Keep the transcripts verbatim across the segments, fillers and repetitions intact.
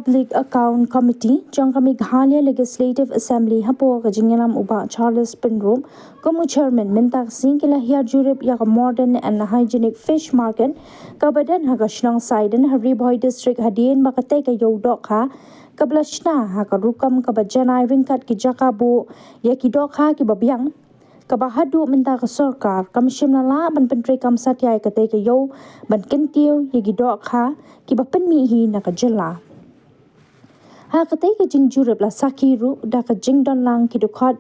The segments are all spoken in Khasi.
Public Account Committee jong ka Meghalaya Legislative Assembly hapoh ka jingïalam u Bah Charles Pynrop kum u chairman mynta ka sngi ki la hiar jurip ïa ka Modern and Hygienic Fish Market kaba don ha ka shnong Saiden ha Ri Bhoi District hadien ba katei ka ïew dohkha kaba la shna ha ka rukom kaba janai ryngkat ki jaka buh ïa ki dohkha kiba biang, kaba haduh mynta ka sorkar kam shym la lah ban pyntreikam satia ïa katei ka ïew ban kyntiew ïa ki dohkha kiba pynmih hi na ka jylla. Ha katei ka jingjurip la sakhi ruh da ka jingdon lang ki dkhot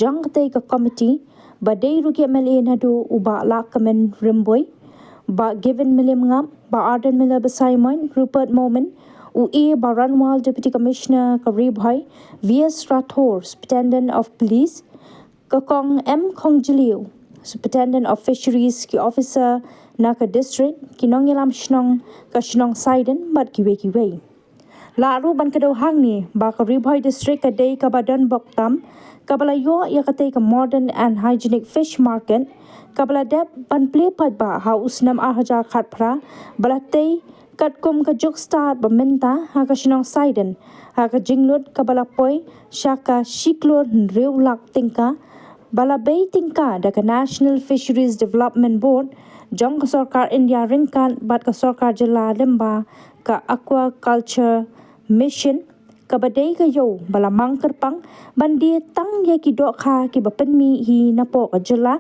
jong katei ka komiti ba dei ruh ki M L A naduh u Bah Lahkmen Rymbui, Bah Given Mylliemngap, Bah Ardent Miller Basaiawmoit, Rupert Momin, u A Baranwal Deputy Commissioner ka Ri Bhoi, V S Rathore Superintendent of Police, ka Kong M Khongjyliew Superintendent of Fisheries, ki officer na ka district, ki nongïalam shnong ka shnong Saiden bad kiwei kiwei. Lah ruh ban kdew hangne ba ka Ri Bhoi District ka dei kaba don bok tam kaba la ïoh ïa katei ka Modern and Hygienic Fish Market kaba la dep ban plie paidbah ha u snem ar hajar khatphra ba la tei katkum ka juk stad ba mynta ha ka shnong Saiden ha ka jinglut kaba la poi sha ka shi klur hynriew lak tyngka ba la bei tyngka da ka National Fisheries Development Board jong ka sorkar India ryngkat bad ka sorkar jylla lyngba ka Aquaculture Mission, kaba dei ka ïew ba la mang kyrpang ban die tang ïa ki dohkha kiba pynmih hi napoh ka jylla,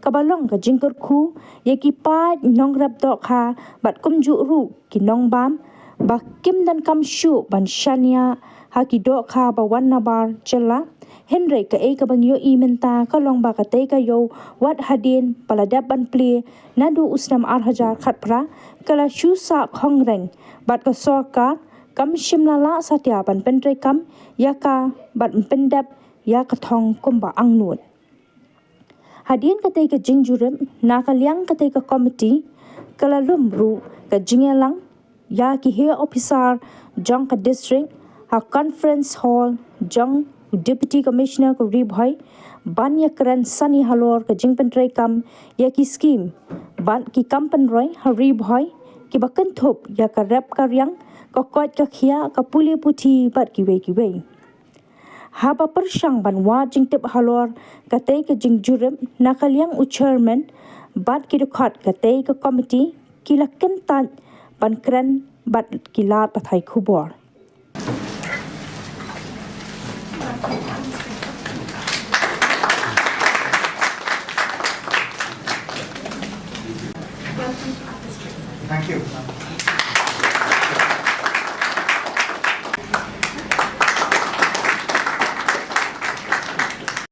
kaba long ka jingkyrkhu ïa ki paid nongrep dohkha bad kumjuh ruh ki nongbam ba kim donkam shuh ban shaniah ha ki dohkha ba wan nabar jylla. Hynrei kaei kaba ngi ïohi mynta ka long ba katei ka ïew wat hadien ba la dep ban plie naduh u snem ar hajar khatphra ka la shu sah khongreng bad ka sorkar kam shym la lah satia ban pyntreikam ïa ka bad pyndep ïa ka thong kumba angnud. Hadien katei ka jingjurip na ka liang katei ka komiti ka la lum ruh ka jingïalang ïa ki heh ophisar jong ka district ha conference hall jong u Deputy Commissioner ka Ri Bhoi ban ïakren sani halor ka jingpyntreikam ïa ki skim bad ki kam pynroi ha Ri Bhoi kiba kynthup ïa ka rep ka riang, ka koit ka khiah, ka pule puthi bad kiwei kiwei. Haba pyrshang ban wad jingtip halor katei ka jingjurip na ka liang u chairman bad ki dkhot katei ka komiti ki la kyntait ban kren bad ki lad pathai khubor. Thank you.